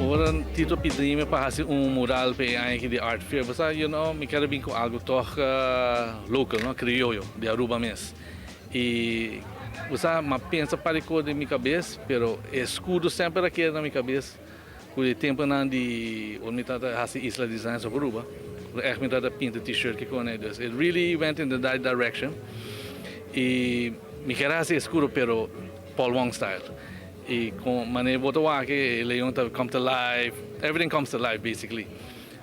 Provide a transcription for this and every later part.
Ora Tito pidi mi pa hasi un mural pa e aña aki di Art Fair, bo sa, you know, mi ker a bin ku algu tòg local, no, krioyo, di Aruba mes. I bo sa, mi a pensa par di kos den mi kabes, pero e eskudo semper a keda na mi kabes ku e tempunan di ora mi tabata hasi Isla Designs of Aruba, ora ègt mi tabata pinta T-shirt kiko ne. Dus it really went in the right direction. I mi ker a hasi e eskudo pero Paul Wong style. Y con manera bo ta wak e leon ta come to life, everything comes to life basically.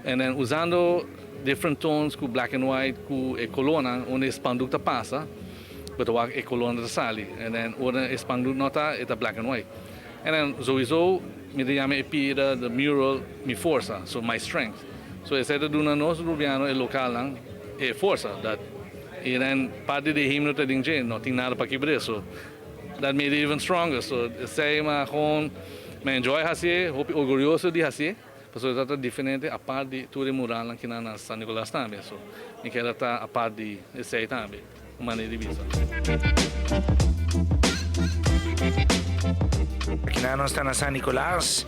And then usando different tones cu black and white cu e colornan unda e spandoek ta pasa, bo ta wak e colornan ta sali. And then ora e spandoek no ta, e ta black and white. And then sowieso mi ta yama e pida, the mural, mi forsa, so my strength. So esei ta duna nos Rubiano e localnan e forsa that y then parti di e himno ta den dje, no tin nada pa kibr'e. So That made it even stronger. So esei ma gewoon mi a enjoy hacié, hopi orgulloso di hacié, pasobra e ta diferente apart di tur e muralnan kinan na San Nicolas tambe. So mi keda ta apart di esei tambe, un manera di bisa. Akinan nos ta na San Nicolas,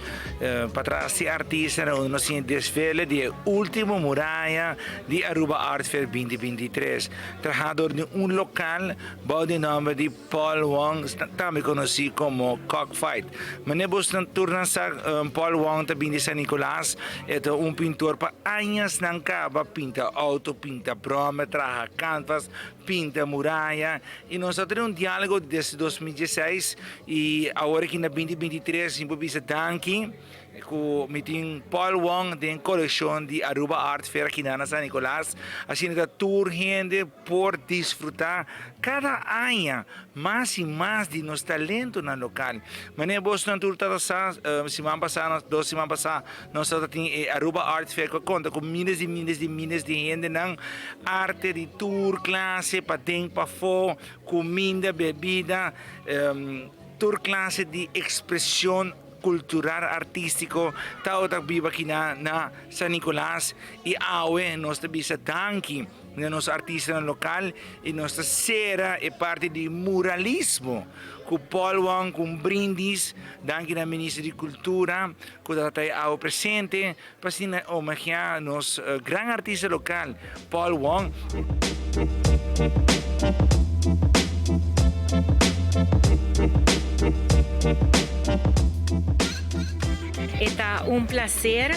patras di artistanan unda nos tin e desfile di e ultimo muraya di Aruba Art Fair binti binti tres, traha dor di un lokal Bou di nomber di Paul Wong, tambe konosí komo Cockfight. Manera bosnan tur nan sa, Paul Wong ta bin di San Nicolas. E ta un pintor pa añasnan kaba pinta outo, pinta bròmer, traha kanvas, pinta muraya. I nos a tene un diálogo desde 2016 i awor aki na 2023 mi por bisa danki. Ku mi tin Paul Wong den kolekshon di Aruba Art Fair akinan na San Nicolas. Asina ta tur hende por disfrutá kada aña mas i mas di nos talentonan lokal. Manera bosnan tur tabata sa, siman pasá, dos siman pasá, nos tabata tin e Aruba Art Fair ku a konta ku miles i miles di miles di hendenan, arte di tur klase, paden, pafó, kuminda, bebida, tur klase di ekspreshon. Cultural artistico tabata biba aki na na San Nicolas y awe nos ta bisa danki na nos artistanan local y nos ta cera e parti di muralismo cu Paul Wong cu un brindis danki na Minister di Cultura cu tabata e awe presente pa asina homenagea nos gran artista local Paul Wong. E ta un placer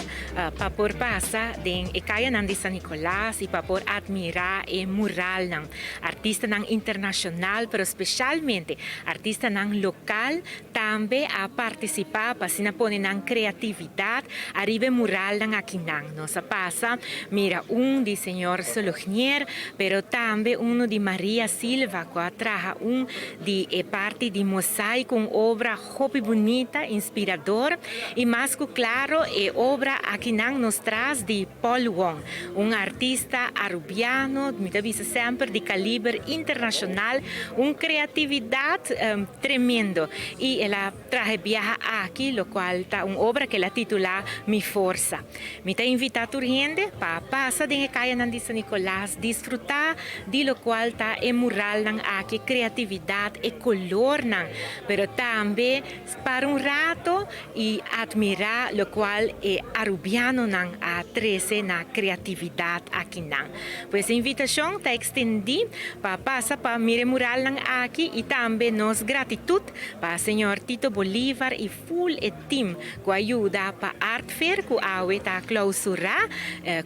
pa por pasa den e cayanan di San Nicolas y pa por admira e muralnan. Artistanan internacional pero specialmente artistanan local Tambe a partisipá pa asina pone nan kreatividat ariba e muralnan akinan. Nos a pasa mira un di señor Solognier, pero tambe uno di Maria Silva ku a traha un di e parti di mosaiko, un obra hopi bunita, inspirador i mas ku klaro e obra akinan nos tras di Paul Wong, un artista arubiano, mi ta bisa semper di kaliber internashonal, un kreatividat Tremendo. Y el a traha e biaha aki, locual ta un obra cu el a titula Mi Forsa. Mi ta invita tur hende pa pasa den e cayanan di San Nicolas, disfruta di locual ta e muralnan aki, e creatividad, e colornan, pero tambe para un rato y admira locual e Arubianonan a trece na creatividad akinan. Pues e invitacion ta extendi pa pasa pa mira e muralnan aki y tambe nos gratitud pa señor Tito Bolivar y full e team cu a yuda pa Art Fair cu awe ta clausura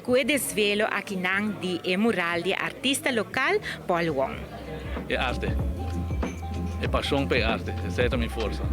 cu e desvelo akinan di e mural di e artista local Paul Wong. E arte. E pasion pa e arte. Esei ta mi forsa.